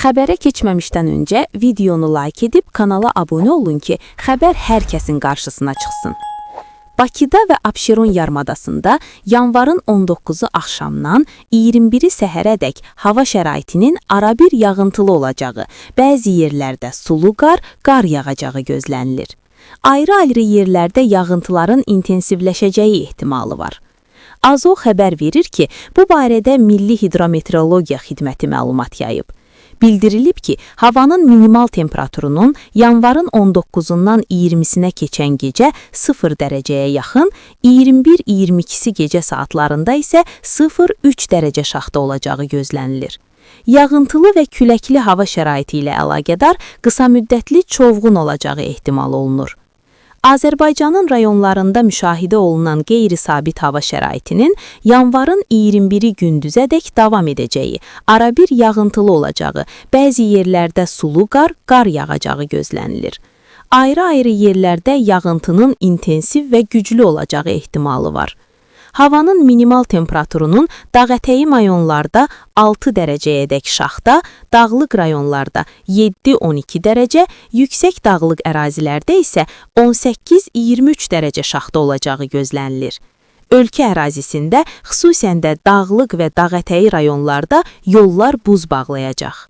Xəbərə keçməmişdən öncə videonu like edib kanala abunə olun ki, xəbər hər kəsin qarşısına çıxsın. Bakıda və Abşeron yarımadasında yanvarın 19-u axşamdan 21-i səhərədək hava şəraitinin arabir yağıntılı olacağı, bəzi yerlərdə sulu qar, qar yağacağı gözlənilir. Ayrı-ayrı yerlərdə yağıntıların intensivləşəcəyi ehtimalı var. AZO xəbər verir ki, bu barədə Milli Hidrometeorologiya Xidməti məlumat yayıb. Bildirilib ki, havanın minimal temperaturunun yanvarın 19-undan 20-sinə keçən gecə 0 dərəcəyə yaxın, 21-22-si gecə saatlarında isə 0-3 dərəcə şaxta olacağı gözlənilir. Yağıntılı və küləkli hava şəraiti ilə əlaqədar qısa müddətli çovğun olacağı ehtimal olunur. Azərbaycanın rayonlarında müşahidə olunan qeyri-sabit hava şəraitinin yanvarın 21-i gündüzədək davam edəcəyi, arabir yağıntılı olacağı, bəzi yerlərdə sulu qar, qar yağacağı gözlənilir. Ayrı-ayrı yerlərdə yağıntının intensiv və güclü olacağı ehtimalı var. Havanın minimal temperaturunun dağətəyi rayonlarda 6 dərəcəyədək şaxta, dağlıq rayonlarda 7-12 dərəcə, yüksək dağlıq ərazilərdə isə 18-23 dərəcə şaxta olacağı gözlənilir. Ölkə ərazisində, xüsusən də dağlıq və dağətəyi rayonlarda yollar buz bağlayacaq.